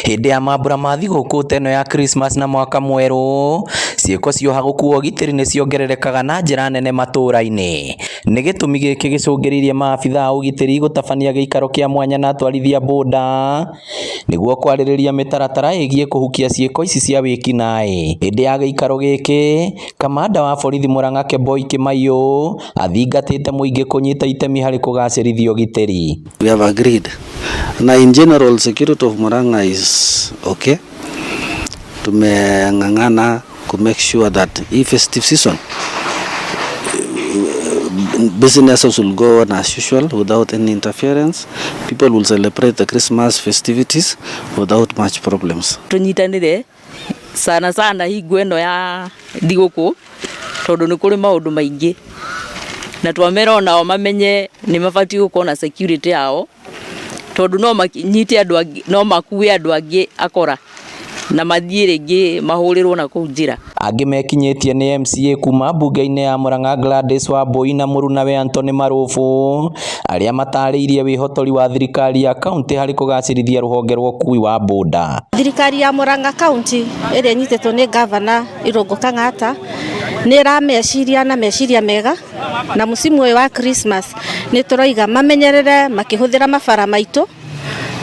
Hĩndĩ ya mambura ma thigũkũ ta ĩno ya Christmas na mwaka mwerũ, ciĩko cia ũhagũku wa ũgitĩri nĩ ciongererekaga na njĩra nene matũra-inĩ. Nĩ gĩtũmi gĩkĩ gĩcũngĩrĩirie maabitha a ũgitĩri gũtabania gĩikaro kĩa mwanya na atwarithia boda nĩguo kwarĩrĩria mĩtaratara ĩgiĩ kũhukia ciĩko ici cia wĩkinaĩ. Hĩndĩ ya gĩikaro gĩkĩ, kamanda wa borithi Murang'a Kemboi Kimaiyo athingatĩte mũingĩ kũnyita itemi harĩ kũgacĩrithia ũgitĩri. We have agreed. Na in general, security of Murang'a is okay. Tumeng'ang'ana ku make sure that hii festive season, businesses will go on as usual without any interference. People will celebrate the Christmas festivities without much problems. Tũnyitanĩre sana sana hingo ĩno ya thigũkũ, tondũ nĩ kũrĩ maũndũ maingĩ, na twamera onao mamenye nĩ mabatiĩ gũkorwo na security yao, tondũ no manyite andũ angĩ, no makue andũ angĩ akora na mathiĩ rĩngĩ mahũrĩrwo na kũu njĩra. Angĩ mekinyĩtie nĩ MCA kuma mbunge-inĩ ya Murang'a Gladys Wambui na mũrunawe Anthony Marubu, arĩa matarĩirie wĩhotori wa thirikari ya kaunti harĩ kũgacĩrithia rũhonge rwa ũkui wa boda. Thirikari ya Murang'a County ĩrĩa ĩnyitĩtwo nĩ Gavana Irũngũ Kang'ata nĩ ĩrameciria na meciria mega, na mũcimu ũyũ wa Christmas nĩ tũroiga mamenyerere makĩhũthĩra mabara maitũ,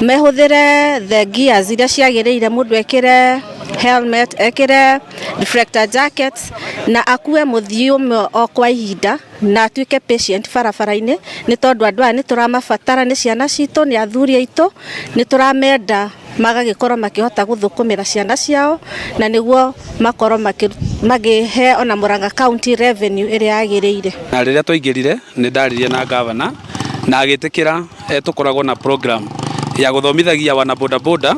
mehũthĩre the gears iria ciagĩrĩire, mũndũ ekĩre helmet, ekĩre reflector jackets, na akue mũthii ũmwe o kwa ihinda, na atuĩke patient barabara-inĩ, nĩ tondũ andũ aya nĩ tũramabatara, nĩ ciana citũ, nĩ athuri aitũ, nĩ tũramenda magagĩkorwo makĩhota gũthũkũmĩra ciana ciao, na nĩguo makorwo makĩhe ona Murang'a County revenue ĩrĩa yagĩrĩire. Na rĩrĩa twaingĩrire, nĩ ndaririe na gavana na agĩtĩkĩra tũkoragwo na program ya gũthomithagia wana boda boda.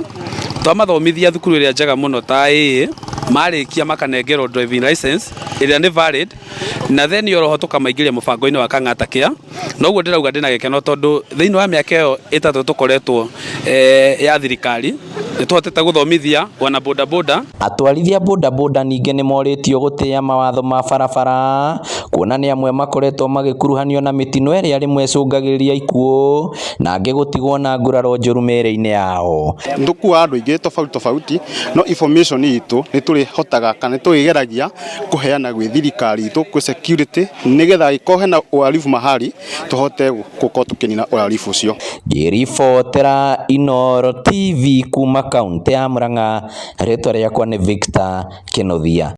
Twamathomithia thukuru ĩrĩa njega mũno ta ĩĩ, marĩkia makanengerwo driving license ĩrĩa nĩ valid, na then oroho tũkamaingĩria mũbango-inĩ wa Kang'ata Care. Noguo ndĩrauga ndĩna gĩkeno, tondũ thĩinĩ wa mĩaka ĩyo 3 tũkoretwo ya thirikari, nĩ tũhotete gũthomithia wana boda boda. Atwarithia boda boda ningĩ nĩ morĩtio gũtĩa mawatho ma barabara, kuona nĩ amwe makoretwo magĩkuruhanio na mĩtino ĩrĩa rĩmwe ĩcũngagĩrĩria ikuũ na angĩ gũtigwo na nguraro njũru mĩĩrĩ-inĩ yao. Nĩtũkuaga andũ aingĩ tofauti tofauti, no information itũ nĩ tũrĩhotaga kana nĩ tũrĩgeragia kũheana gwĩ thirikari itũ, gwĩ security, nĩgetha angĩkorwo hena uhalifu mahali, tũhote gũkorwo tũkĩnina uhalifu ũcio. Ngĩribotera Inooro TV kuma kaunti ya Murang'a, rĩtwa rĩakwa nĩ Victor Kĩnuthia.